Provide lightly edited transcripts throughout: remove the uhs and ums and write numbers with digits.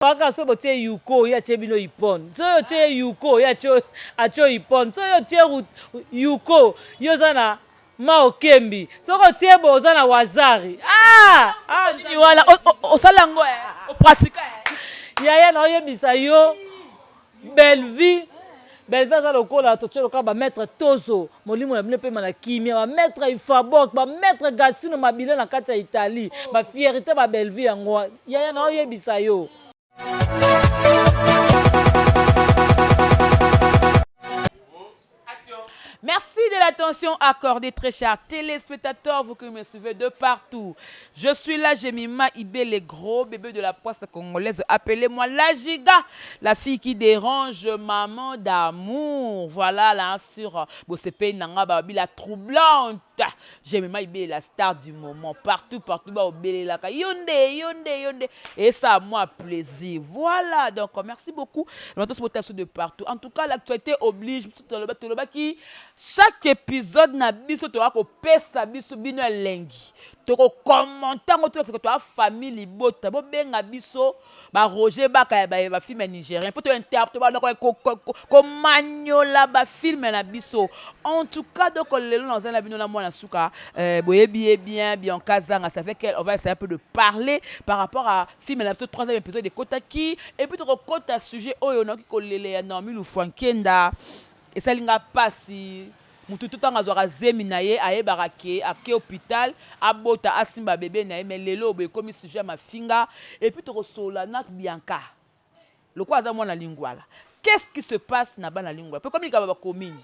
Paka soki botie yuko ye atie bino ipon soki otie yuko ye atie ipon soki otie yuko yo oza na ma okembi soki otie bo oza na wazari ah! Ah, nini wana osala yango eh? Opratika eh? Yaya na oyebisa yo Bellevue Bellevue aza lokola totie lokola ba maître Tozo molimo na bino epema na kimia ba maître Ifabok ba maître Gastino Mabila na kati ya Italie ba fierté ba Bellevue yango yaya na oyebisa yo. Merci de l'attention accordée, très chers téléspectateurs, vous qui me suivez de partout. Je suis là, Jemima Ibé, le gros bébé de la poisse congolaise. Appelez-moi la Giga, la fille qui dérange maman d'amour. Voilà, là, sur Bosepe Nanga Babi, la troublante. Jemima Ibé, la star du moment. Partout, partout, ba obelelaka. Yonde, yonde, yonde. Et ça, moi, plaisir. Voilà, donc merci beaucoup. De partout. En tout cas, l'actualité oblige. Qui chaque épisode na biso toya kopesa biso bino elengi tokokommente yango tolakisa toya famille libota bobenga biso ba Roger Baka ya ba ba film ya nigérien mpo tobanda komanyola ba film na biso. En tout cas, donc lelo naza na bino na mwana suka boyebi ye bien, Bianca Zanga. Ça fait qu'elle, on va essayer un peu de parler par rapport à film na biso, troisième épisode ekotaki, et puis tokokota sujet oyo nayoki kolela ya Naomi Lufwankenda. Esali nga pasi. Mutu tu ntango azwaka zemi na ye, ayebaka ke ake hôpital, abota, asimba bebe na ye, mais lelo boye ekomi sujet ya mafinga. Et puis tokosolola na Bianca lokola aza mwana Lingwala. Qu'est-ce qui se passe na bana Lingwala mpe komi likambo ya bacommune?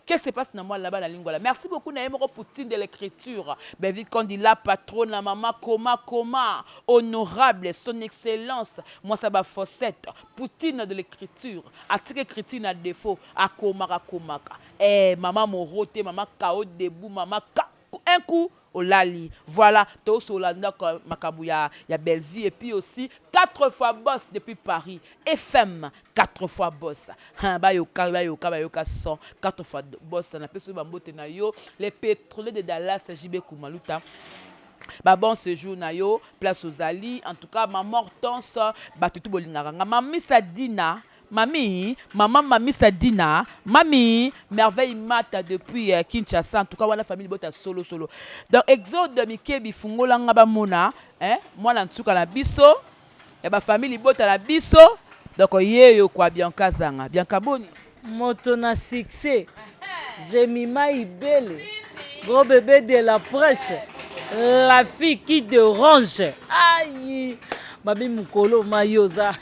Qu'est-ce qui se passe na mwana na bana Lingwala? Merci beaucoup na ye moko Poutine de l'écriture, Belvi Kondi, la patronne, mama koma koma, honorable, son excellence mwasa bafossette, Poutine de l'écriture, atika écriture na défaut, akomaka komaka eh, mama moro te, mama kao debout, mama ka un coup olali. Voilà, tosola ndako makambo ya Bellevue et puis aussi quatre fois boss depuis Paris FM, quatre fois boss, hein, bayoka bayoka bayoka son quatre fois boss na peso bambote na yo, les pétroliers de Dallas, JB Kumaluta. Ba bon séjour na yo place ozali. En tout cas, maman Hortense, bato tu bolingaka nga, mamisa Dina, mami mama mamisa Dina, mami Merveille Mata depuis Kinshasa. En tout cas, wana famille bota solo solo. Donc Exode Mikebi fungola nga bamona, hein, mwana ntsuka na biso ya ba famille libota na biso. Donc yeyo kwa Bianca Zanga. Bianca, boni? Moto na succès, Jemima Ibele, gros bébé de la presse, la fille qui dérange. Aïe, babi mukolo mayoza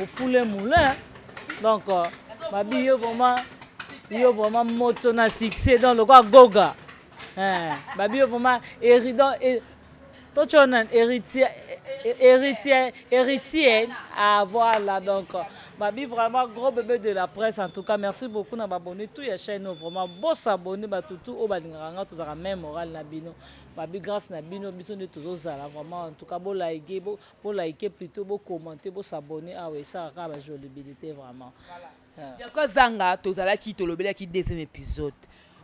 ofule moulin. Donc babi yo vraiment, yo vraiment moto na succès, donc lokola Goga. Hein, babi yo vraiment éridon et tochona héritier héritier héritier. Ah voilà, donc babi vraiment gros bébé de la presse. En tout cas, merci beaucoup na babonné tout ya chaîne, vraiment bo s'abonner, batutu oyo balingaka nga, tozalaka même moral na bino. Babi grâce na bino biso nde tozozala vraiment. En tout cas, bo like, bo like plutôt, bo commenter, bo s'abonner. Awa esalaka kaka ba jolibilité vraiment. Bianca Zanga, tozalaki tolobelaki deuxième épisode.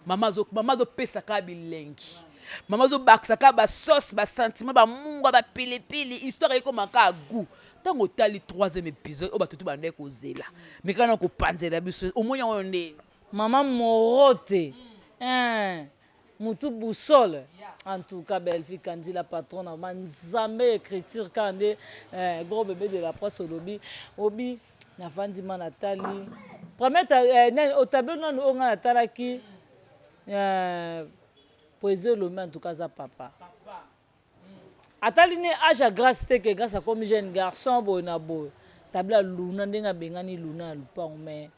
Mama azopesaka bilengi, mama azobakisaka basauce, basentiment, bamungwa, bapilipili, histoire ekomaka goût. Ntango otali troisième épisode oyo bato tu bandaki kozela, mais kaka na kopanzela biso, omoni yango ndeni? Mama morote, hein, mutu boussole. En tout cas, Bellevue Kandi, la patronne, ma nzambe écriture kaka nde gros bébé de la presse. Olobi obi navandi ma natali premier nani otablo nanu oyo ngai natalaki, président Elomi. En tout cas, aza papa, atali ne age ya Grâce te ke Grâce akomi jeune garçon boye na boye. Tabla ya Luna, ndenge abengani Luna ya lupango. Mais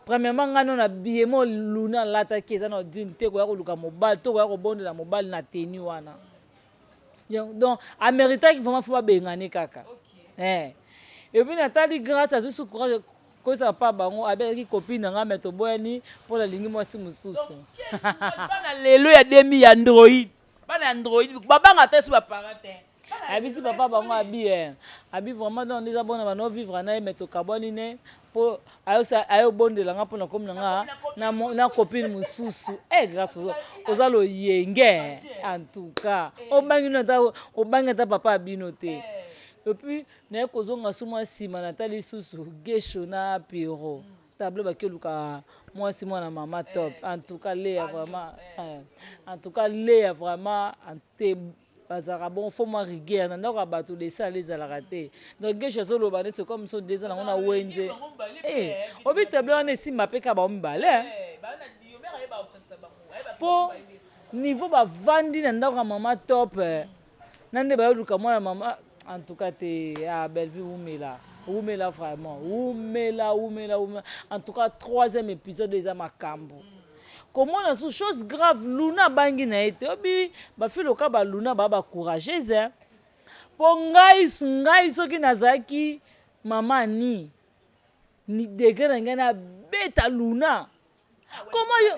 premièrement, ngai no na biyemo Luna alataki eza na odine te, koya koluka mobali to koya kobondela mobali na teni wana. Donc améritaki vraiment, faut babengani kaka. Et puis natali Grâce azwi su courage koyesa papa bango abelaki copine na ngai, me toboyani mpo nalingi mwasi mosusu. Bana lelo ya demi ya Android, bana ya Android babanga te so baparent te. Ayebisi papa bango abi abi vraiment, donc eza bona bano vivre na ye, me tokabwani ne mpo ayobondela nga mpo na komi na nga na copine mosusu. Grâce, oza loyenge. En tout cas, obangi no ata, obangi ata papa ya bino te. Et puis naye kozonga su mwa nsima, natali lisusu Gesho na Piro, tableau baki oluka mwasi mwana mama top. En tout cas Léa vraiment, en tout cas Léa vraiment te, bazalaka bon. Faut mwa rigueur na ndako ya bato, lesala ezalaka te. Donc Gesho azoloba neti comme so nde eza nango na wenze. Obi tableau wana esimba mpe ka bango mibale, mpo niveau bavandi na ndako ya mama top na nde bayoluka mwana mama. En tout cas te, ah, Bellevue, wumela, wumela, vraiment wumela, wumela, wumela. En tout cas troisième épisode eza makambo komona su chose grave. Luna abangi na ye te. Obi bafiloka baluna baa bacourageuse, mpo ngai soki nazalaki mama ni degré na ngai, nabeta Luna. Comment yo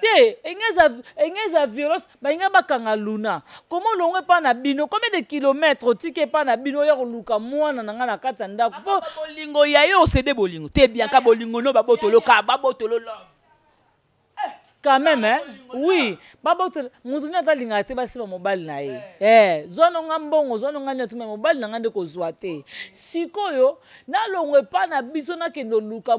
te, enge eza violence, balingi bakanga Luna. Comment olongo epa na bino, combien de kilomètre otiki epa na bino, oya koluka mwana na ngai na kati ya ndako? Mpo bolingo ya yo osede bolingo te, Bianka. Bolingo no babotolo ka babotolo love. Quand même, hein? Oui, babotolo mutu nini ata alingaka te basima mobali na ye. Eh, zwa nonga mbongo, zwa nonga nini, atuma mobali na ngai nde kozwa te. Sikoyo nalongo epa na biso, nakende oluka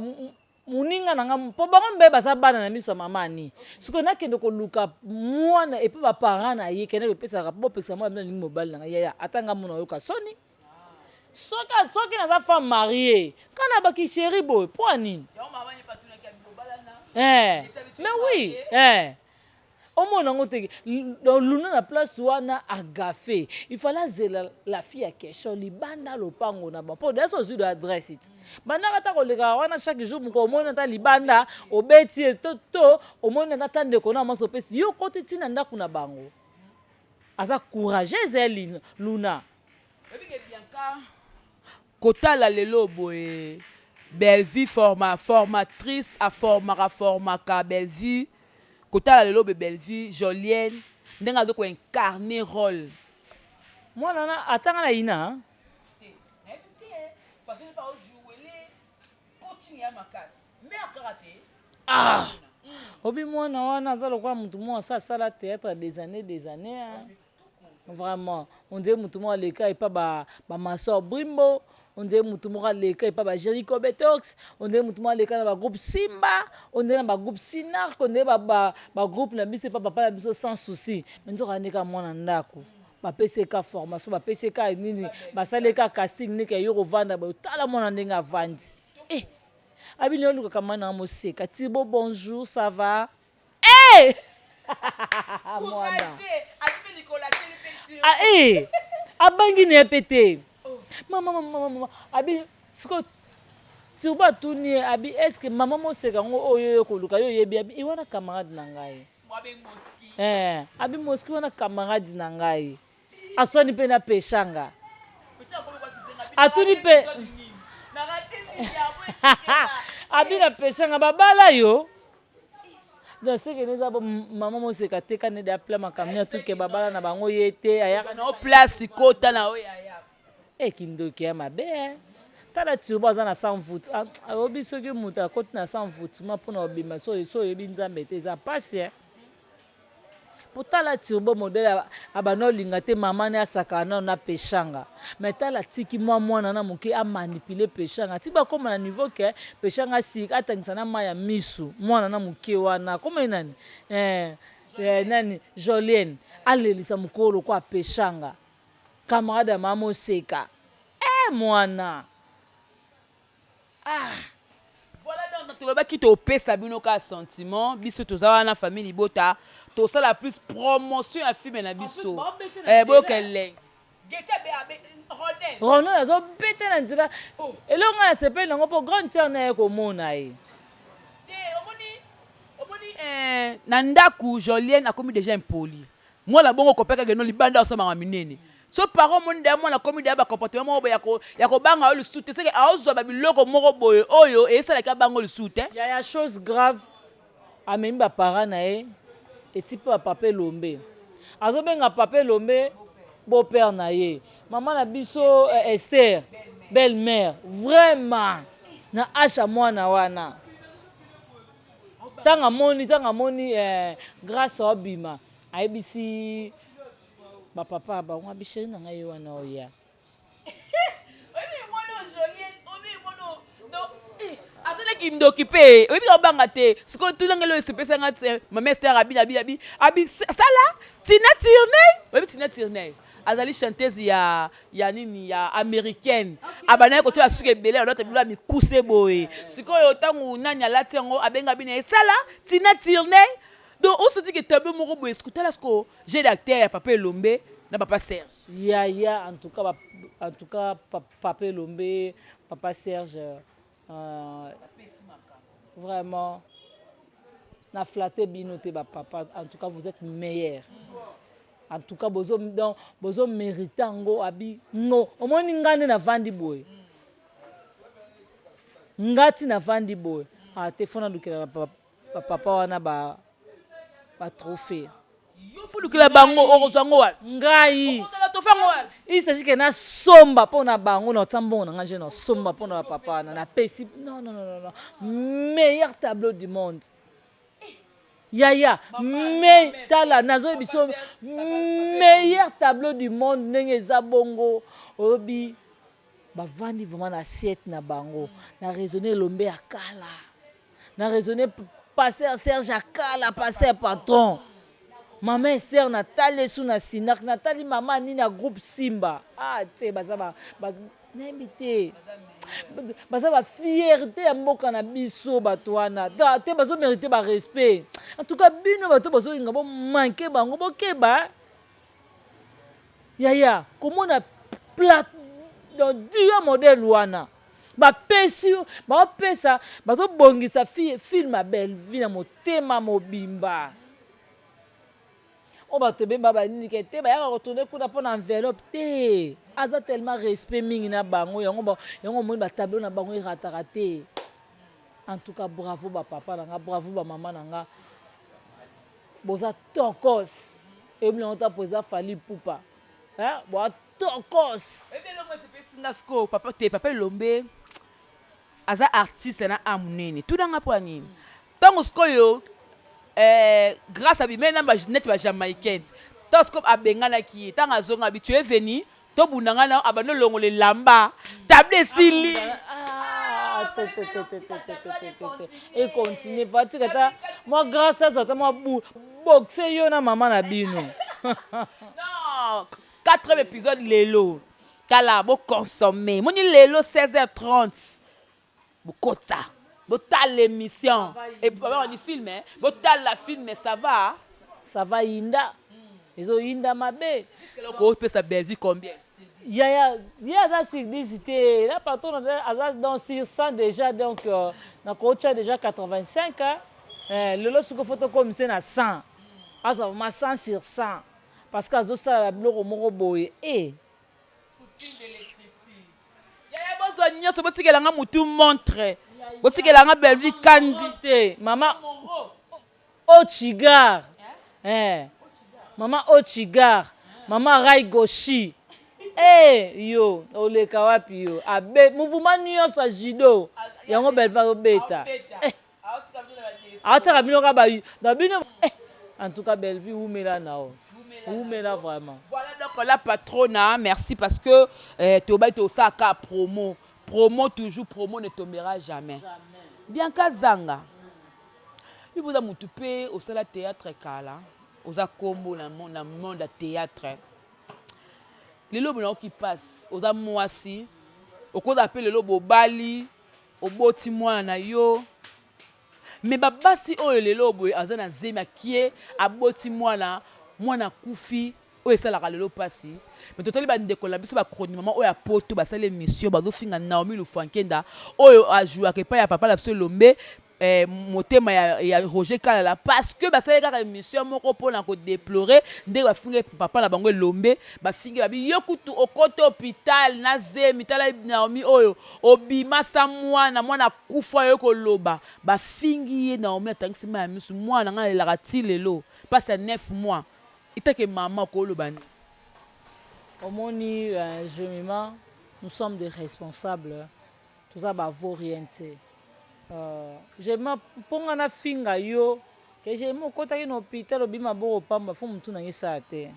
moninga na nga, mpo bango mibale baza bana na miso ya mama ani. Sikoyo nakende koluka mwana epe baparent na ye, kende kopesaka mpo bopekisa mwana bino alingi mobali na ngai. Yaya, ata nga mona oyoka soni soki naza femme mariée, kana baki chéri boye, mpo ya nini? Eh, mais oui, eh. Omona yango te. Luna na place wana agafe, il fallait azela la fille ya question libanda lopango na bango, mpo deso ozwi do adresse te. Bandaka ata kolekaka wana chaque jour, moko omoni ata libanda obeti ye to omoni ata ndeko na mwasi opesi yo koti ntina ndako na bango. Aza courageuse ya Luna. Kotala lelo boye, Bellevue formatrice, aformaka, formaka Bellevue. Kotala lelo boye Bellevue, Jolienne ndenge aza koincarne rôle. Mwana wana atanga na ina. Te, nayebi te façon pa ojouele coaching ya makasi me akaka te. Ah, obi mwana wana aza lokola motu moko asa asala théâtre des années, des années, hein. Vraiment, on dirait motu moko aleka epa bamasor Brimbo, on dirait motu moko aleka epa bajerico Betox, on dirait motu moko aleka na bagroupe Simba, on dirait na bagroupe Sinark, on dirait bagroupe na biso epa papa na biso Sans Souci. Me nzoka ndeka mwana ndako, bapesi eka formation, bapesi eka nini, basali eka casting ndenge yo kovanda boye. Tala mwana ndenge avandi. Eh, abini olukaka mwana na moseka tibo. Bonjour, ça va? Eh! Mwana ah, eh! Abangi na ye mpe te. Mama, mama, mama, abi sikoyo Turbo atuni ye, abi est-ce mama moseka yango oyo oyo koluka yo oyebi? Abi e wana camarade na ngai. Eh, abi moski wana camarade na ngai. Aswani mpe na Peshanga, atuni mpe abi na Peshanga babala yo. Donc seke nde eza mama moseka te, ka nde apla makambo nyonso tuke babala na bango ye te ayaka. Na place kota na oyo aya. E, kindoki ya mabe, eh. Tala Turbo aza na sans voûte. Ayobi soki moto akoti na sans voûtement mpona kobima, so oyebi Nzambe te, eza pasi, eh. Po tala Turbo modèle abanda olinga te mama ne asakaka nano na Peshanga, mais tala atiki mwa mwana na moke amanipule Peshanga ti bakóma na niveau ke Peshanga asika atangisa na mai ya misu mwana na moke wana. Akóma ye nani, eh, nani, Jolienne, alelisa mokolo lokwa Peshanga, camarade ya mama moseka. Eh, mwana, ah. Voilà, donc tolobaki topesa bino ka sentiment. Biso toza wana, famille libota, tosala plus promotion ya film na biso. Boyoka elengi. Ronald azobeta na nzela. Eloko ngai nasepeli nango, mpo grande sœur na ye komona ye. Te, omoni na ndako Jolienne akomi déjà impoli. Mwana bongo kopeka keno libanda osamaka minene. So parent omoni deya mwana akomi deya bacomportement moko boye ya kobanga yo lisusu te, seke aozwa babiloko moko boye oyo esalaki abango lisusu te. Yaya, chose grave, amemi baparent na ye eti mpe bapapa Elombe, azobenga papa Elombe beau-père na ye. Mama na biso Esther, belle mère vraiment, na asha mwana wana. Ntango amoni Grâce aobima, ayebisi bapapa bango, abi chéri na ngai ye wana oya. Kindoki mpe oyebi ka obanga te. Sikoyo tuna ngai, eloko esepesa nga te, mama Ester abi abi abi abi sala Tina Turner. Oyebi Tina Turner azali chanteuse ya nini, ya américaine. Abandaki kotia basuki ebele, alota bilo ya mikuse boye. Sikoyo ntango nani alati yango, abenga bino esala Tina Turner. Donc osoti ke tableau moko boye. Tala sikoyo jeu d'acteur ya papa Elombe na papa Serge. Yaya, en tout cas, en tout cas, papa Elombe, papa Serge, vraiment na flatte bino te, bapapa. En tout cas, vous êtes meilleurs. En tout cas, bozo, donc bozo mérite yango. Abi ngo omoni nga nde navandi boye, nga ti navandi boye, ah te, fo nalukela bapapa wana ba trophée. Yo fulukela bango, okozwa yango wapi? Ngai. Okozala tofa yango wapi? Il s'agit ke nasomba mpo na bango, na otia mbongo na ngai, je nasomba mpo na bapapa wana, napesi. Non, non, non, non, meilleur tableau du monde, yaya. Mais tala, nazoyebi biso meilleur tableau du monde ndenge eza bongo. Oyobi bavandi vraiment na assiette na bango, na raisonne Elombe ya kala, na raisonne pasteur Serge ya kala, pasteur patron, mama Ester, natali esu na Sinak, natali mama nini ya groupe Simba. Ah te, baza nayebi te, baza ba fierté ya mboka na biso. Bato wana te, bazomérite ba respect. En tout cas, bino bato bazolinga bomanke bango, bokeba. Yaya, komona plat donc dio modèle wana bapesi, baopesa, bazobongisa film ya Bellevue na motema mobimba. Oyo bato ebemba banini ke te, bayaka kotourne kuna mpo na enveloppe te. Aza tellement respect mingi na bango, yango yango omoni ba tableau na bango erataka te. En tout cas, bravo bapapa na nga, bravo bamama na nga, boza tokos. Eyebi nango ta po eza Fally Ipupa, boa tokos. Oyebi eloko esepesi sikoyo, papa te, papa Elombe aza artiste na a monene. Tunanga mpo ya nini ntango sikoyo Grâce abimeli na neti ba Jamaïcaine, ntango sikoyo abenganaki ye, ntango azonga abi: "Tu es venu tobunda ngai na." Abandi olongola elamba, table esili. Econtinue, fatika ta mwa Grâce azwa ata mwa boxe, yo na mama na bino. Non, quatrième épisode lelo, tala, boconsommer. Moni lelo 16h30, bokota, botala émission et puis baba ni film, botala film, ça va. Ça va, yinda, ezoyinda mabe. Kopesa Bellevue combien? Yaya, ye aza sur 10 te, la patron aza donc sur 100 déjà. Donc nakotya déjà 85, hein. Lelo sikoyo fo tokomise na 100, azwa vraiment 100 sur 100, parce que azosala biloko moko boye e. Yaya, bozwa nyonso, botikelanga motu montre, botikelanga Bellevue Kandi. Te, mama Ochigar, eh. Mama Ochigar, mama Rai Goshi, eh, yo oleka wapi? Yo abe mouvement nyonso ya judo yango Bellevue azobeta, eh. Aotiaka bino kaka na bino, eh. En tout cas, Bellevue, umela nao, umela vraiment. Voilà, donc la patrona, merci, parce que tobai tosaka promo, promo toujours, promo ne tombera jamais, jamais. Bianca Zanga, yo boza motu mpe osala théâtre kala, oza kombo na monde ya théâtre. Lelo bonaoki mpasi, oza mwasi, okozala mpe lelo bobali, oboti mwana na yo. Me babasi oyo lelo boye aza na zemi, akie, aboti mwana, mwana akufi, oyo esalaka lelo mpasi. Me totali bandeko na biso bacronimama oyo ya poto, basali émission, bazofinga Naomi Lufankenda oyo ajouaka epai ya papa na biso Elombe, motema ya Roger Kalala, parce que basali kaka émission moko mpona kodéplorer ndenge bafingi papa na bango Elombe. Bafingi, babi: "Yo kutu okota hôpital na zemi, tala Naomi oyo obimasa mwana, mwana akufa, oyo koloba." Bafingi ye. Naomi atangisi mai ya misu: "Mwana ngai alelaka ti lelo, mpasi ya 9 mois." Itake mama, okoloba nini? Omoni, Jemima, nous sommes des responsables, toza ba vaurien te. Jemima, mpo nga nafinga yo ke Jemima okotaki na hôpital, obima boko pamba, fo motu nange esala te.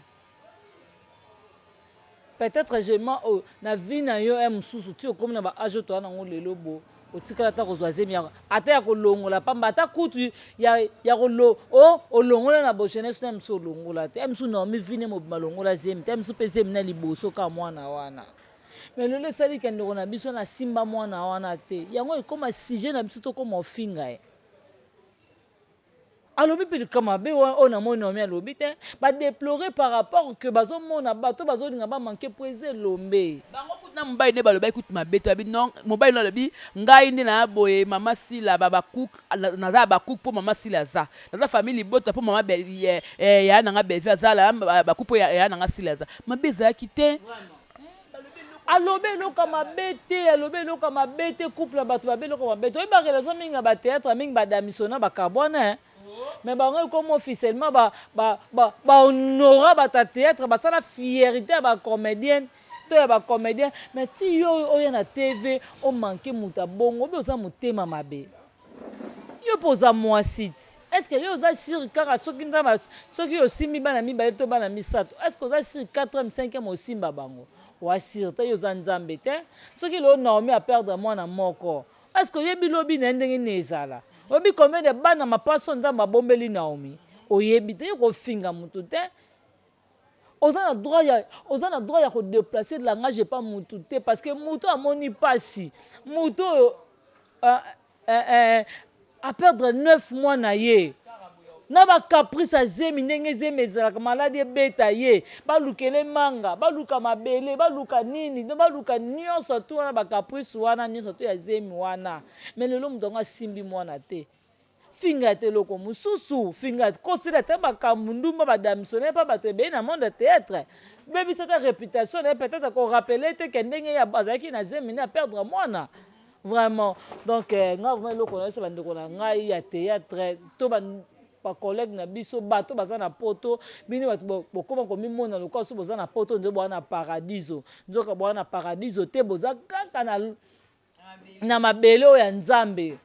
Peut-être Jemima oyo na vie na yo mosusu ti okomi na ba âge oyo toza nango lelo bo. Otikala ata kozwa zemi ya ata ya kolongola pamba, ata kutu ya ya kolo o olongola na bo jeunesse na misu olongola te. Misu Naomi vine mobima longola zemi te, misu pe zemi na liboso ka mwana wana. Mais lelo esali ke ndeko na biso na simba mwana wana te. Yango ekoma sujet na biso tokoma ofinga ye. Alobi mpe likambo mabe oyo namoni Naomi alobi te, ba deplorer par rapport que bazomona bato bazolinga ba manquer po eza elombe. Bango kutu na mobali nde balobaki kutu mabe te babi non mobali no alobi ngai nde na boye mama sila ba bacook naza ya bacook po mama sila aza naza famille libota po mama yaya na nga bellevue aza na bacook po yaya na nga sila aza mabe ezalaki te. Alobi eloko ya mabe te, alobi eloko ya mabe te, couple ya bato babe eloko ya mabe te. Oyebi ba relation mingi ya ba theatre mingi ba damisona ba kabwana hein. Mais bango ekomi officiellement ba ba ba ba honora bato ya theatre, basala fierite ya ba comedienne to ya ba comedien. Mais ti yo oya na TV o manquer moto ya bongo, obi oza motema mabe. Yo pe oza mwasi ti. Est ce que yo oza sur kaka soki nzambe soki osimbi bana mibale to bana misatu est ce que oza sur quatrième cinquième osimba bango? Oa sur te yo oza nzambe te. Soki lelo Naomie a perdre mwana moko est ce que oyebi lobi na ye ndenge nini ezala? Oyebi combien de bana mapaso nzambe abombeli Naomie? Oyebi te yo kofinga mutu te. Oza na droit ya oza na droit ya ko deplacer langage epa mutu te parce que mutu amoni pasi mutu oyo euh, euh, euh, a perdre 9 mois na ye na ba caprice ya zemi ndenge zemi ezalaka maladi ebeta ye balukele manga baluka mabele baluka nini baluka nyonso tu wana ba caprice wana nyonso tu ya zemi wana mais lelo moto yango asimbi mwana te Finga ata eloko mususu, finga kosela ata makambu ndumba ba damissionner pa batu ebele na monde ya theatre. Bebisa ata reputation na ye peut-etre ako rappeler te que ndenge ye azalaki na zemi nde a perdre mwana. Vraiment donc nga vraiment eloko nayebisa ba ndeko na ngai ya theatre to ba ba collègues na biso bato baza na poto bino bato bokoma komimona lokola soki boza na poto nde boza na paradiso nzoka boza na paradiso te boza kaka na na mabele oyo ya Nzambe.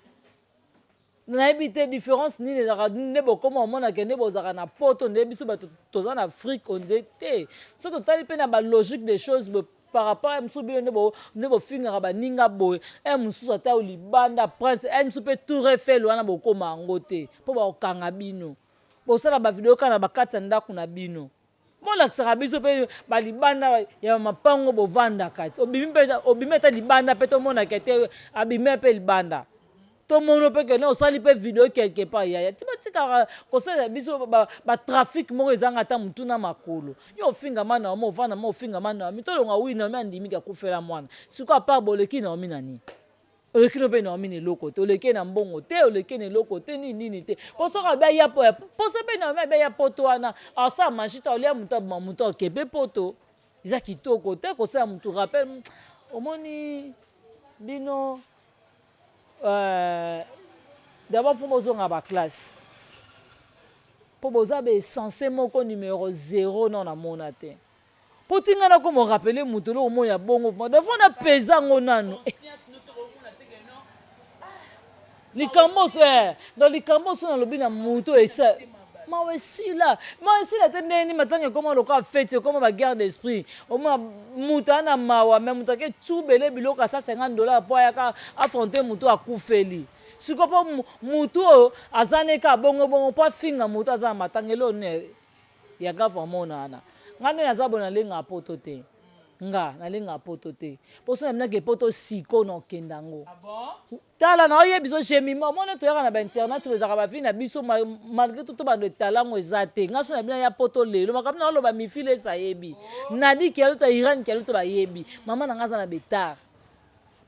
Nayebi te difference nini ezalaka nde bokoma omona ke nde bozalaka na poto nde biso bato toza na Afrique onde te. Soki totali mpe na ba logique des choses boye par rapport ya mosusu bino nde bofingaka baninga boye e mosusu ata libanda prince e mosusu mpe tour Eiffel wana bokoma yango te mpo bakokanga bino bosala ba video kaka na bakati ya ndako na bino. Bolakisaka biso pe ba libanda ya mapango bovandaka obimi pe obimi ata libanda pe tomona ke te abimi pe libanda tomono pe ke osali pe video quelque part yaya ti batikaka kosalela biso ba, ba trafic moko ezanga ata mutu na makolo yo ofinga ma Naomi ovanda ma ofinga ma Naomi tolonga wi Naomi andimi ke akufela mwana sikoyo apart boleki Naomi na nini Oleki no mpe Naomi na eloko te, oleki ye na mbongo te, oleki ye na eloko te, nini nini te. Mpo soki abi aya po, mposa mpe Naomi abi aya poto wana, asala magie te, alia moto aboma moto ake mpe poto. Eza kitoko te kosala moto rappel. Omoni bino euh, d'abord faut bozonga ba classe mpo boza ba essence moko numero zero nao namona te. Po ti nga nakoma rappeler mutu eloko moko ya bongo vraiment donc faut na pesa yango nanu. Likambo oso eh donc likambo oso nalobi na mutu esa mawa esila mawa esila te ndenge nini matanga ekoma lokola feti ekoma ba guerre d'esprit omona mutu aa na mawa mais mutu ake tubele biloko ya 150 dollars po ayaka affronter mutu akufeli sikoyo po mutu oyo aza ne kaka bongo bongo po afinga mutu aza na matanga eloko nini Ya grave amona wana. Nga nde naza boye nalengaka poto te. Nga nalengaka poto te. Po soki nabinaki ke poto sikoyo na okende yango. Tala na oyebi biso Jemima omoni toyaka na ba internet ezalaka ba vie na biso malgré tout to bando etalango eza te. Nga soki nabina ya poto lelo makambo na oloba mifile esa yebi. Nadi kialuta Irène kialuta bayebi. Mama na nga aza na betard.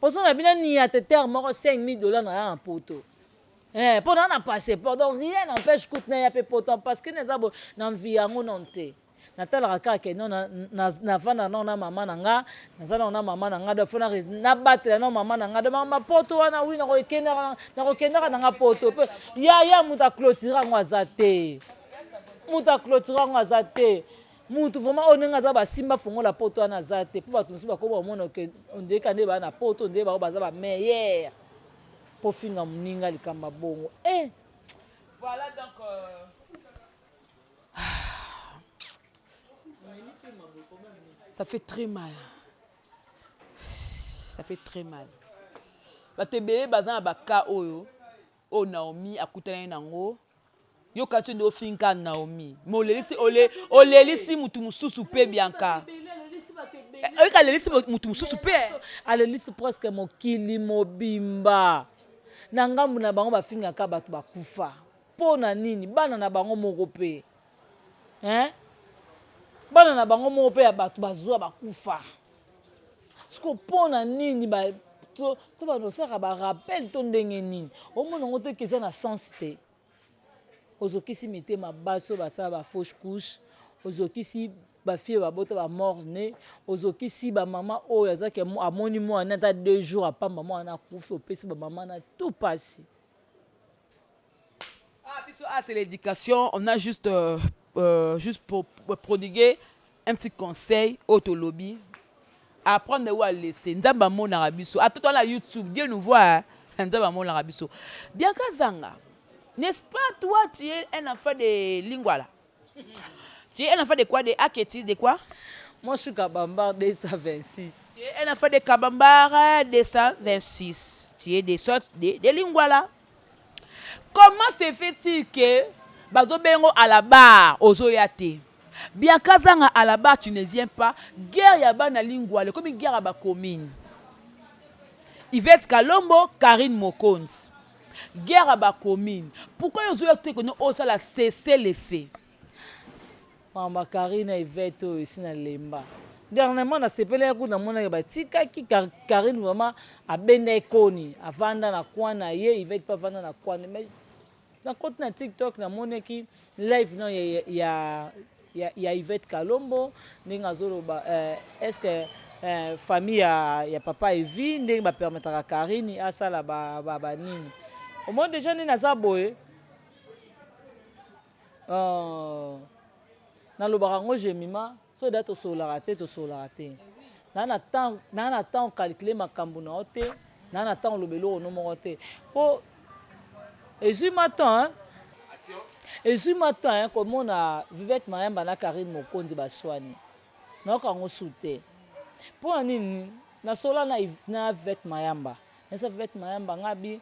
Po soki nabina niate terre moko 5000 dollars na ya na poto. Eh, po na na passeport donc rien n'empêche kutu na ya pe poto parce que naza bo na envie yango non te. Natalaka kaka ke non navanda nao na mama na nga, naza nao na mama na nga donc faut nabatela nao mama na nga donc makambo ya poto wana oui nakokendaka nakokendaka na nga poto pe yaya moto aclotire yango aza te, moto aclotire yango aza te. Mutu vraiment oyo ndenge aza basimba fongola poto wana aza te po bato mosusu bakoma komona ke on dirait ka nde baa na poto on dirait bango baza ba meilleur. Po finga muninga likambo ya bongo eh. Voilà donc euh... Ça fait très mal. Ça fait très mal. Bato ebele baza na baka oyo oyo Naomi akutanaki nango. Yo kati nde ofinga Naomi, mais olelisi ole, olelisi mutu mosusu mpe Bianca. Oyika alelisi mutu mosusu mpe. Alelisi presque mokili mobimba. Na ngambu na bango bafingaka bato bakufa. Mpo na nini? Bana na bango moko mpe. Hein? Bana na bango moko mpe ya bato bazwa bakufa. Siko mpo na nini ba to to banda osalaka ba rappel to ndenge nini? Omona yango te ke eza na sens te. Ozokisi mitema basi oyo basala ba fausse couche, ozokisi ba fille babota ba mort ne, ozokisi ba mama oyo aza ke amoni mwana ata 2 jours apamba mwana akufi, opesi ba mama na tout pasi. Ah, biso, ah, c'est l'éducation. On a juste, juste pour prodiguer un petit conseil au lobby. Apprendre ou à laisser. Nzambe amonaka biso. Ata na YouTube, Dieu nous voit. Hein. Nzambe amonaka biso. Bianca Zanga, n'est-ce pas toi, tu es un enfant de Lingwala? Tu es un enfant de quoi? De Aketi, de quoi? Moi, je suis Kabambar 226. Tu es un enfant de Kabambar 226. Tu es des sortes de Lingwala. Comment se fait-il que bazobengo à la barre ozoya te? Bianca Zanga, à la barre tu ne viens pas. Guerre ya bana Lingwala comme guerre ya ba commune. Yvette Kalombo, Karine Mokonzi. Guerre ya ba commune. Pourquoi ozoya te que no osala cesser les faits? Mama Karine, Yvette oyo esi na lemba. Dernièrement nasepelaki kuna, namonaki batikaki Karine vraiment abenda ekoni, avanda na coin na ye, Yvette mpe avanda na coin. Mais nakoti na TikTok, namonaki live no ya Yvette Kalombo, ndenge azoloba est ce que famille ya papa Evi ndenge bapermetaka Karine asala banini. Omoni déjà nde naza boye, nalobaka yango Jemima, so da tosololaka te, tosololaka te. Naa na temps calcule makambo na yo te, naa na temps oloba eloko no moko te, mpo ezwi ma temps, ezwi ma temps komona Vivette Mayamba na Karine Mokonzi baswani, nayoka yango su te. Mpo na nini? Nasola na Vivette Mayamba, nasa Vivette Mayamba ngabi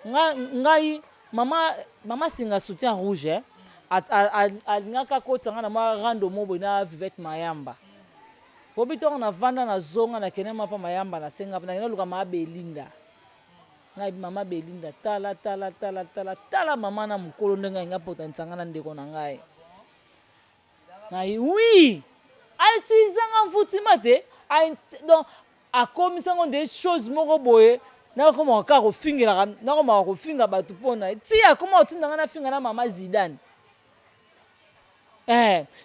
ngai mama singa soutien rouge alingaka akotisa nga na mwa rando mo boye na Vivette Mayamba. Po bitongo navanda, nazonga, nakende mapa Mayamba, nasenga, nakende luka mama Belinda. Ngai mama Belinda, tala tala tala tala tala mama na mokolo ndenge alinga potanisa nga na ndeko na ngai. Ngai oui, autilisanga mfutima te, donc akomisango nde chose moko boye. Nakomaka kaka kofingelaka, nakomaka kofinga bato mpona ti akoma kotinda ngai nafinga na mama Zidane.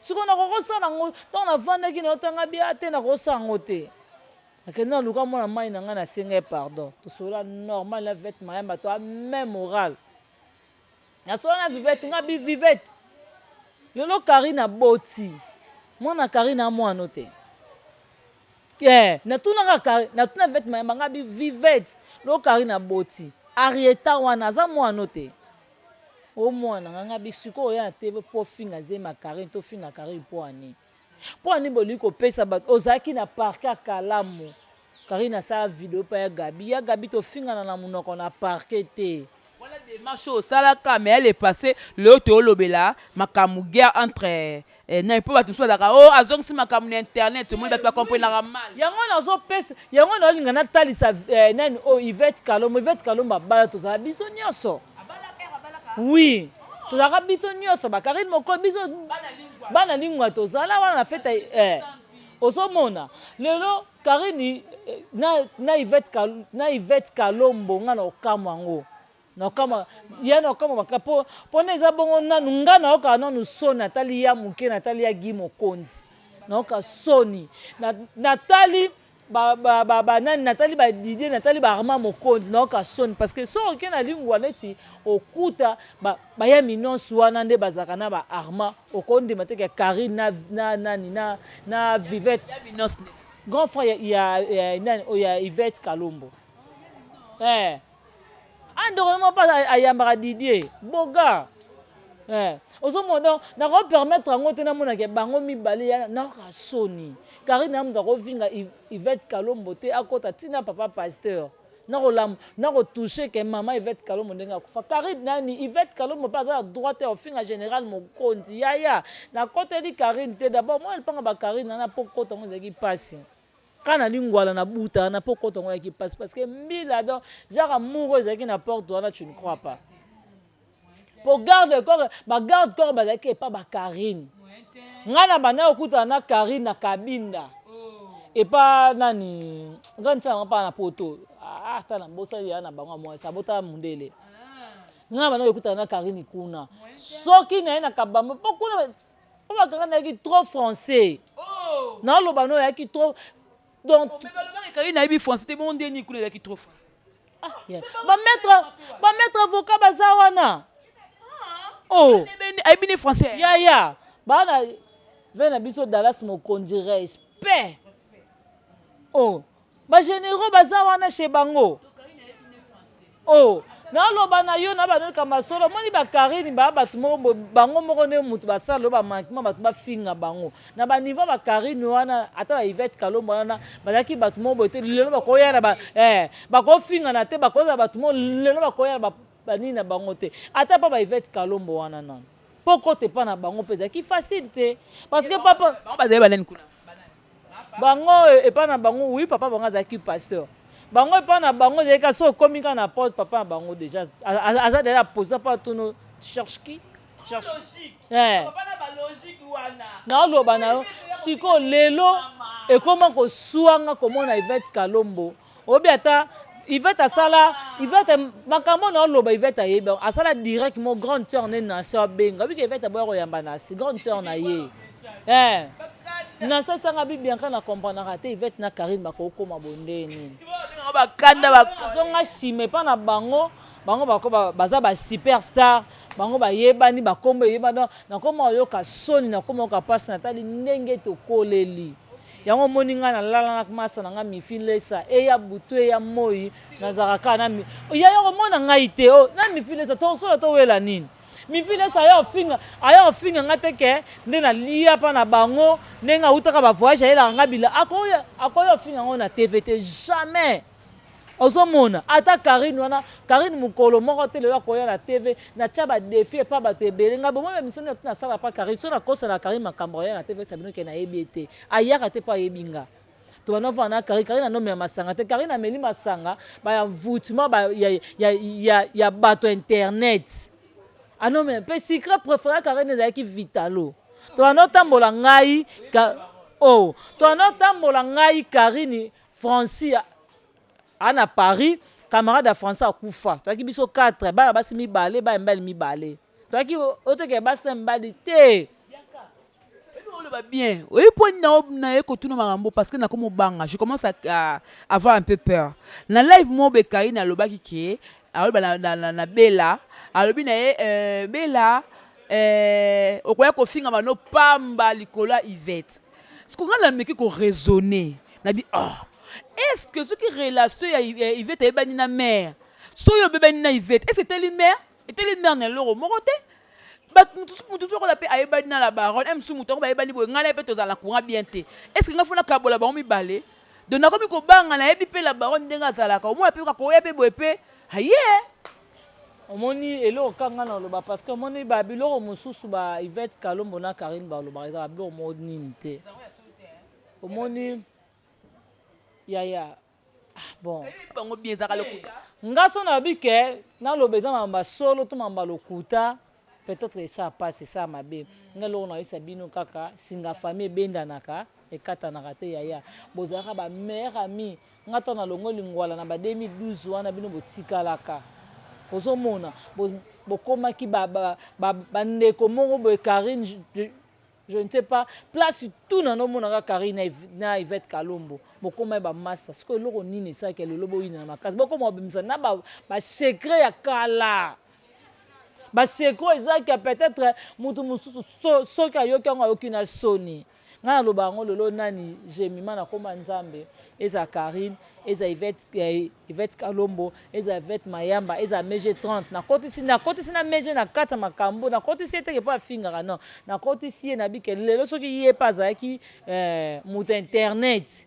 Sikoyo nakokosala yango ntango navandaki na otanga bia te, nakosala yango te. Nakende naluka mwana mai na ngai, nasenga ye pardon, tosolola normal na Vivette Mayamba, to même moral. Nasola na Vivette, nga bi Vivette, lelo Karine aboti mwana, Karine amwana te. Natunaka, natuna Vivette Mayamba, nga bi Vivette, lelo Karine aboti Arieta wana aza mwana te, o mwana nga. Nga bi sikoyo oya te mpo finga zema Karine, tofinga Karine mpo ani? Mpo ani bolingi kopesa bato? Ozalaki na parquet ya Kalamu, Karine asala video mpa ya Gabi, ya Gabi, tofingana na monoko na parquet te. Wana démarche oyo osalaka, mais elle est passée. Lelo toolobela makambo guerre entre nani, mpo bato mosusu bazalaka o azongisi makambo na internet. Omoni bato bakomprenaka mal. Yango nazopesa yango, naolinga natalisa nani oyo Yvette Kalombo. Yvette Kalombo abala, tozala biso nyonso, oui, tozalaka biso nyonso, bakarine moko, biso bana Lingwa, tozala wana na fete. Ozomona lelo Karine na Yvette Kalombo, nga na okamwa yango, naokamwa ya, naokamwa maka mpo mpona eza bongo. Nanu nga naokaka nanu soni, natali ya moke, natali ya Gi Mokonzi, naoka soni, natali banani, natali badidie, natali baarma Mokonzi, naoka soni, parce que soki oke na Lingwa neti okuta bayami nyonso wana nde bazalaka na baarma, okondima te ke Karine na nani na Vivette, grand frère ya nani oyo ya Yvette Kalombo, andeko na mpo ayambaka Didier Boga. Ozomona, donc nakopermettre yango te. Namonake bango mibale, nakoka soni. Karine na moto akovinga Yvette Kalombo te, akota ntina papa pasteur. Nakolamu nako touche ke mama Yvette Kalombo ndenge akufa. Carine nani Yvette Kalombo pe aza na droit te ya kofinga general mokonzi yaya nakoteli Carine te d'abord mwana lipanga ba Carine wana po kota yango ezalaki pasi kaka na lingwala na buta wana po kota yango ezalaki pasi parce que mbila donc genre amour oyo ezalaki na porte wana tu ne crois pas po garde corps ba garde corps bazalaki epa ba Carine ngai na banda kokutana na Carine na Kabinda epa nani grande sœur mpa na poto ata na bosali ya na bango ya mwasi abota mundele ngai na banda kokutana na Carine kuna soki na ye na kabamba po kuna po bakanga nayaki trop français naoloba no oyaki trop donc Karine ayebi français te, bongo ndeni kuna ezalaki trop français? Ah, yeah. Ba maître avocat baza wana oh. Ayebi ne français? Yaya bana ve na biso Dallas mokonzi, respect. Oh, bagénéraux baza wana chez bango. Oh, naloba na yo na banoka masolo omoni bakarine baa bato moko bango moko nde moto basala oyo bamanquement bato bafinga bango na baniveau. Bakarine wana, ata ba Yvette Kalombo wana, bazalaki bato moko boye te. Lelo bakoya na bakofingana te, bakozala bato moko lelo bakoya na banini na bango te. Ata mpa ba Yvette Kalombo wana nano mpo kote epa na bango mpe ezalaki facile te parce que papa Bango bazali banani kuna? Bango epa na bango, oui, papa bango azalaki pasteur. Bango epa na bango ezalaki kaka so okomi kaka na porte, papa na bango déjà aza déjà posa mpo atuno: "Cherche qui? Cherche?" Naoloba na yo sikoyo lelo ekóma koswanga komona Yvette Kalombo oyebi ata Yvette asala Yvette makambo naoloba. Yvette ayebi asala direct mo grande sœur nde Nancy abenga obiki. Yvette aboya koyamba Nancy, grande sœur na ye. Nancy asanga bi Bianca na comprendaka te Yvette na Karine bakokóma bonde nini. Bakanda. Azonga nsima epa na bango. Bango bako baza ba superstar, bango bayebani, bakombo eyebani. Nakoma oyoka soni, nakoma oyoka mpasi. Natali ndenge tokoleli yango. Omoni ngai nalala na masa na ngai mifi lesa eya butu eya moi, nazalaka kaka na yaya komona ngai te o na mifi lesa tosola towela nini. Mifi lesa aya ofinga, aya ofinga nga te ke nde nalia mpa na bango ndenge awutaka bavoyage ayelaka nga bila. Akoya, akoya ofinga yango na TV te, jamais. Ozomona ata Karine wana, Karine mokolo moko te lelo akoya na TV natya badéfis epa bato ebele. Ngai bomoi bamisoni na nasala pa Karine so nakosala Karine makambo aya na TV sabino ke nayebi ye te, ayaka te mpo ayebi nga. Tobanda ovanda na Karine. Karine anomela masanga te. Karine ameli masanga baya mvutuma ya bato internet anomela mpe secret préféré. Karine ezalaki Vitalo. Tobanda otambola ngai oh, tobanda otambola ngai Karine Francis ana Paris, camarade ya Français akufa. Toyaki biso 4 bana basi mibale, bana mibali mibale. Toyaki oteke basi na mibali te. Oloba bien, oyebi mpo na ye kotuna makambo parce que nakomi obanga, je commence à avoir un peu peur. Na live moko boye, Karine alobaki ke aloba na Bela, alobi na ye Bela, okoya kofinga bano pamba likolo ya Yvette. Siko ngai nameki koraisonner nabi: oh, est ce que soki relation ya Yvette ayebani na mare, soki obebani na Yvette, est ce eteli mare, eteli mare na eloko moko te? Bato mutu sokola mpe ayebani na la baronne mosusu, moto yango bayebani boye, ngai na ye mpe tozala na courant bien te. Est ce que ngai fona kabola bango mibale? Donc nakomi kobanga. Nayebi mpe la baronne ndenge azalaka, omona mpe kakoya mpe boye mpe aye. Omoni eloko kaka ngai naloba parce que omoni babiloko mosusu ba Yvette Kalombo na Karine balobaka eza babiloko moko nini te. Omoni yaya, ah, bon. Bango bien ezalaka lokuta. Nga so nayebi ke naloba eza makambo ya solo to makambo ya lokuta, peut-être esala mpasi, esala mabe. Nga eloko nayebisa bino kaka, singa famille ebendanaka, ekatanaka te. Yaya, bozalaka bameilleur ami. Nga to nalongoli ngwala na ba 2012 wana, bino botikalaka ozomona bokomaki bandeko moko boye. Karine, je ne sais pas, place tout nanomonaka Karine na Yvette Kalombo bokoma ye bamaster. Sikoyo eloko nini esalaki lelo boyina na makasi, bokoma kobimisa na basecret ya kala? Basecret ezalaki ya peut-être motu mosusu soki ayoki yango, ayoki na soni. Ngai naloba yango lelo nani Jemima nakoma Nzambe, eza Karine, eza Yvette Kalombo, eza Yvette Mayamba, eza Mg 30. Nakotisi na Mg na kati ya makambo. Nakotisi ye teke mpo afingaka, non, nakotisi ye nabike lelo soki ye mpe azalaki moto internet.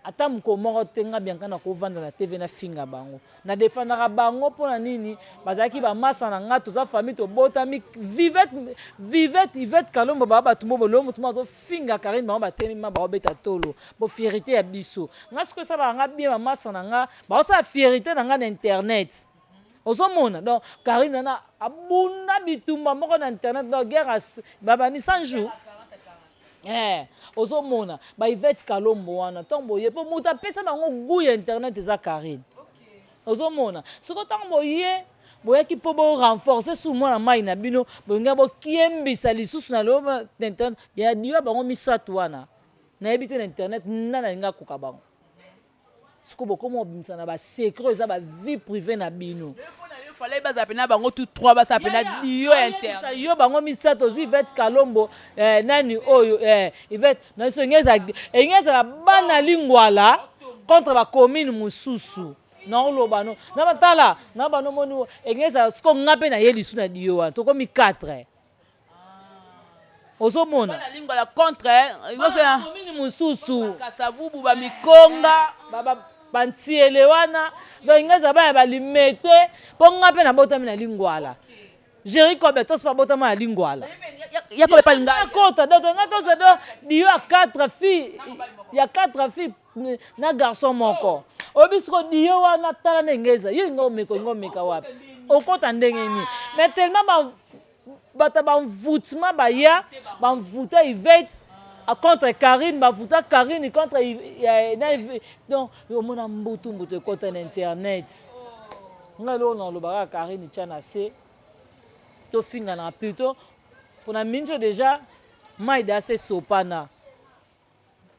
Ata mokolo moko te nga Bianca nakovanda na TV nafinga bango. Na defendaka bango pona nini? Bazalaki ba masa na nga, toza famille, tobotami. Vivette, Vivette, Yvette Kalombo ba batu bobo lelo mutu moko azo finga Carine bango batelemi ma bao beta tolo. Bo fierite ya biso. Nga sikoyo esalaka nga bien ba masa na nga bao sala fierite na nga na internet. Ozo mona? Donc Carine wana abunda bitumba moko na internet donc guerre ba bandi 100 jours. Eh, ozo mona ba Yvette Kalombo wana ntango boye mpo moto apesa bango gout ya internet eza Carine. Ozo mona sikoyo ntango boye boyaki mpo bo renforcer su mwana mai na bino bolingi bokiembisa lisusu na lelo na internet ya diwa bango misato wana nayebi te na internet nani alingi akoka bango. Sikoyo bokoma kobimisa na ba secret eza ba vie privee na bino. Yo fallait bazala pena bango tout trois basala pena duo interne. Yo bango misato ozui Yvette Kalombo eh, nani oyo eh, Yvette na biso enge ezala bana lingwala contre ba commune mosusu naoloba no na batala na bano moni enge ezala sikoyo nga mpe naye lisu na duo wana tokomi 4 ozomona Bana lingwala contre eh, commune mosusu kasavubu ba mikonga bantiele wana donc nga eza bana balimete mpo nga mpe nabotami na lingwala Jerry Kobe tosi babotama na lingwala kota donc nga toza do dio ya 4 filles ya 4 filles na garçon moko oyebi siko dio wana tala ndenge eza yo inga omeka olinga omeka wapi okota ndenge nini mais tellement Bato ya ba envoutement baya ba envouta Yvette contre Carine ba envouta Carine contre donc omona mbutu mbutu ekota na internet ngai eloko na olobaka Carine tya na se tofinganaka plutôt pona minso deja mayi da se sopana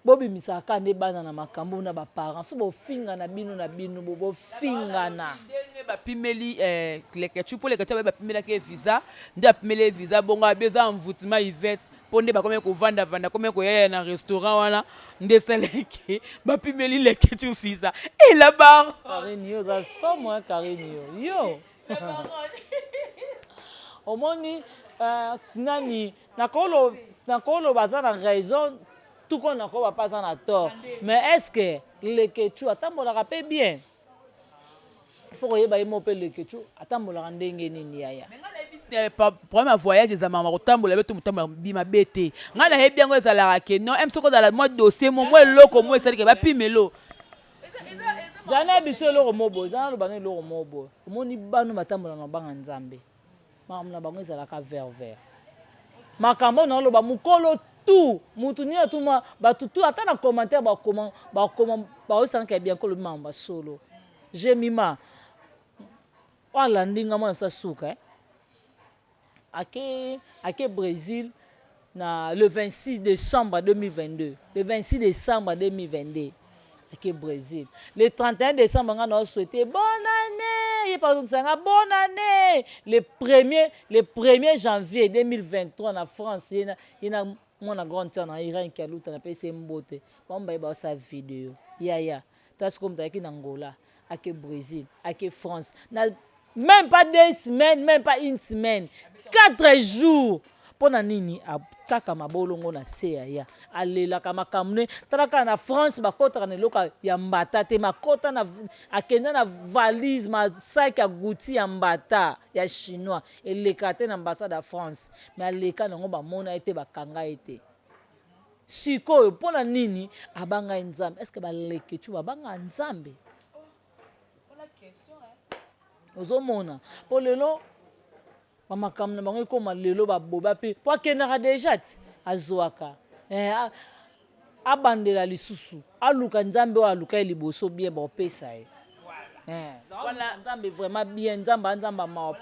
Bobimisaka kaka nde bana na makambo na ba parents so bofingana bino na bino bofingana. Ndenge bapimeli eh, Leketchou mpo Leketchou abe bapimelaki ye visa nde bapimeli ye visa bongo abe eza envoûtement Yvette mpo nde bakomi kovanda vanda komi koyaya na restaurant wana nde esalaki bapimeli Leketchou visa et la barre. Carine yo oza somo hein Carine yo yo omoni euh, nani Nakolo nakoloba aza na raison tout comme nakoloba pe aza na tort mais est ce que leketchou atambolaka pe bien il faut koyeba ye moko pe leketchou atambolaka ndenge nini yaya. Mais nga nayebi eh, problème ya voyage eza mama kotambola be to motambola bi mabe te nga nayebi yango ezalaka ke non m soki ozala mwa dossier mo mwa eloko mo esali ke bapimelo zala na biso eloko mo boye zala naloba na eloko mo boye omoni bano batambola na banga nzambe Makambo na bango ezalaka vert vert. Makambo oyo naoloba mukolo tout mutu nini atuma batu tout ata na commentaire bakoma bakoma baoyebisa nga ke Bianca olobi makambo ya solo. Jemima oyo alandi nga mwana mosusu asuka eh. Ake ake Bresil na le 26 décembre 2022 le 26 décembre 2022 ake Brésil le 31 décembre nga na souhaité bonne année ye pazongisa nga bonne année le premier le 1er janvier 2023 na France ye na ye na mwana grande sœur na Irène Kialuta na pesi mbote bango baye baosala video yaya tala sikoyo moto ayaki na Angola ake Brésil ake France na Meme pas deux semaines, meme pas une semaine. Quatre jours. Pona nini atiaka mabolongo na se yaya alelaka makambo ne tala kaka na France bakotaka na eloko ya mbata te makota na akenda na valise masaki ya Gucci ya mbata ya chinois eleka te na ambassade ya France mais aleka nango bamona ye te bakanga ye te sikoyo pona nini abanga ye Nzambe est ce que ba leketchou babanga Nzambe ozomona mpo lelo bamakambo na bango ekoma lelo baboba mpe mpo akendaka deja ti azwaka eh, abandela lisusu aluka nzambe oyo aluka ye liboso bien baopesa ye eh, nzambe vraiment bien nzambe anzambe mawa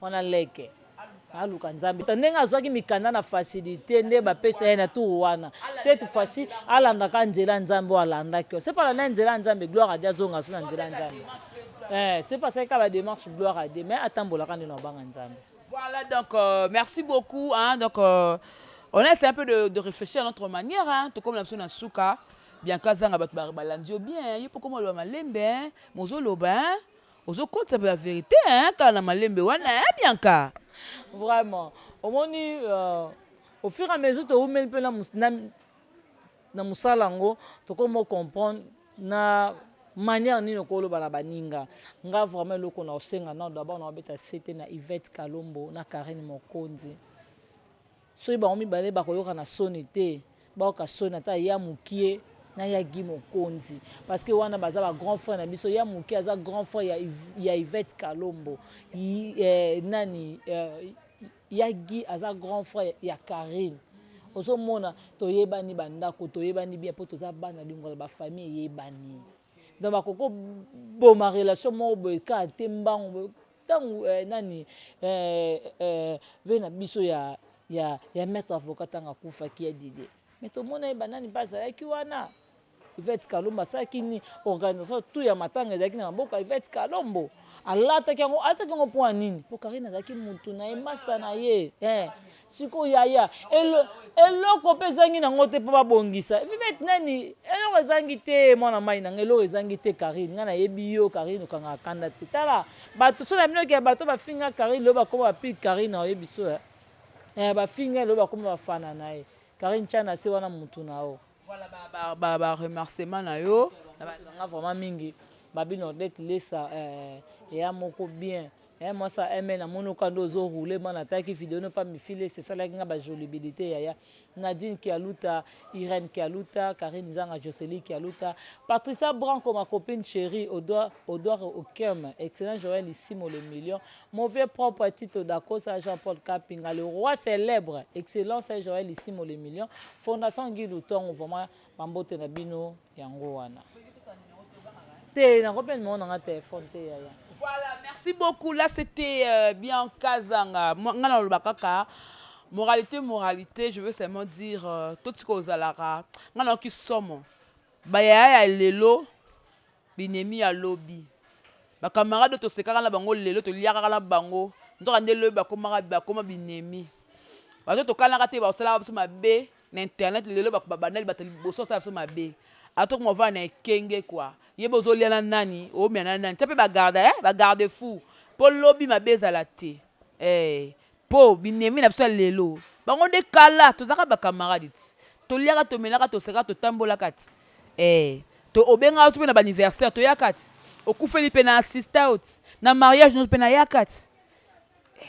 wana leke Aluka Nzambe. Ndenge azwaki mikanda na facilite nde bapesa ye na tour wana. Cette fois-ci alandaka nzela Nzambe oyo alandaki. C'est pas alanda nzela Nzambe gloire à Dieu azonga so na nzela Nzambe. Eh, c'est pas ça ba démarche gloire à Dieu mais atambolaka nde na obanga Nzambe. Voilà donc euh, merci beaucoup hein donc euh, on a essayé un peu de, de réfléchir à notre manière hein tout comme la na suka bien kazanga bato balandi yo bien yo poko moloba malembe hein mozoloba hein Ozo kotisa pe ba verite hein kaka na malembe wana hein Bianca. Vraiment omoni euh, au fur et à mesure towumeli mpe na, na na mosala yango, tokomi comprendre na manière nini okoloba na baninga. Nga vraiment, eloko na osenga nano d'abord, na obeta sete na Yvette Kalombo na Karine Mokonzi, soki bango mibale bakoyoka na soni te, bayoka soni ata ya mokie na ya Gi Mokonzi, parce que wana baza ba grand frère na biso. Ya mokie aza grand frère ya Yvette Kalombo. Nani, ya Gi aza grand frère ya Karine. Ozomona, toyebani bandako, toyebani bien, mpo toza bana lingola, bafamille eyebani. Donc bakoko boma relation moko boye kaka te mbango. Ntango nani, ve na biso ya maître avocat, ntango akufaki, ya Didier, mais tomona ye, banani mpe azalaki wana. Yvette Kalombo asalaki nini? Organisation tout ya matanga ezalaki na maboko ya Yvette Kalombo. Alataki yango, alataki yango mpo ya nini? Mpo Karine azalaki mutu na ye, masa na ye. Sikoyo yaya, eloko mpe ezangi nango te mpo babongisa Yvette nani, eloko ezangi te. Mwana mai na ngai, eloko ezangi te. Karine, ngai nayebi yo, Karine, okangaka kanda te. Tala bato so na bino ya bato bafinga Karine, lelo bakoma bapi Karine. Oyebi so, bafinga, lelo bakoma bafana na ye. Karine, tia na se wana mutu na yo. Voilà, ba remerciement na yo. Nanga vraiment mingi, babi Nordet Lesa, eya moko bien. Mwasi mn, namoni oka nde ozoroule ma, nataki video no pa mifile, esalaki nga bajolibilité. Yaya Nadine Kialuta, Irène Kialuta, Karine Zanga, Jocely Kialuta, Patricia Branco, ma copine chérie, Odouard Okem, excellent Joël Isimo, le million, mauvais propre Tito Dakosa, Jean-Paul Kapinga, le roi célèbre, excellence Joël Isimo, le million, Fondation Guy Lutongo, vraiment, bambote na bino yango wana te, nakope numéro nanga téléphone te, yaya. Voilà, merci beaucoup. Là, c'était bien Kazanga. Nga na kaka moralité, moralité, je veux seulement dire totika ozalaka nga nayoki somo. Bayaya ya lelo, binemi ya lobi. Bacamarade oyo tosekaka na bango lelo, toliakaka na bango, nzoka nde lobi bakomaka, bakoma binemi. Bato tokanaka te bakosalaka biso mabe na internet, lelo babandali bato liboso basala biso mabe. Atokoma ovanda na ekenge kua, ye bozolia na nani, omia na nani, tia mpe bagarde, bagarde fou, mpo lobi mabe ezala te. Mpo binemi na biso ya lelo, bango nde kala tozalaka bacamarade ti, toliaka, tomelaka, tosekaka, totambolaka ti. To obengaka biso mpe na baanniversaire, toyaka ti, okufeli mpe na assista yo ti, na mariage nyonso mpe nayaka ti.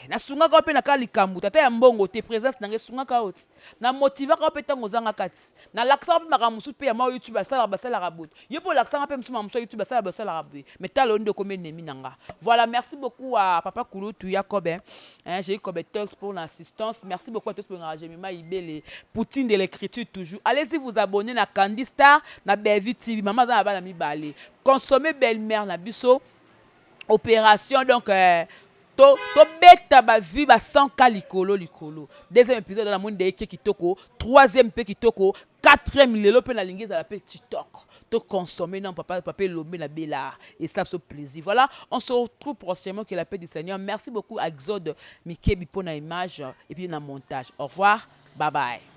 Nasungaka yo mpe na kaka likambo tata ya mbongo te, présence na ngai esungaka yo ti, namotivaka yo mpe ntango ozangaka ti, nalakisaka mpe makambo mosusu mpe ya mwa YouTube, basalaka, basalaka boye, yo mpe olakisaka mpe mosusu makambo mosusu ya YouTube, basalaka, basalaka boye, mais tala oyo nde okomi ennemi na nga. Voilà, merci beaucoup à papa Kulutu Jacob, hein, Jacob Tox, pour l'assistance. Merci beaucoup à tous pour Jemima Ibele, Poutine de l'écriture toujours. Allez-y vous abonner na Candy Star, na Bellevue TV, mama aza na bana mibale. Consommer belle-mère na biso, opération donc tobeta bavues ba 100K likolo likolo. Deuxième épisode namoni de eke kitoko, troisième mpe kitoko, quatrième lelo mpe nalingi ezala mpe tiktok. Toconsommer non, papa, papa Elombe na Bela, et ça so plaisir. Voilà, on se retrouve prochainement, que la paix du Seigneur. Merci beaucoup à Exode Mikebi pour na image et puis na montage. Au revoir, bye bye.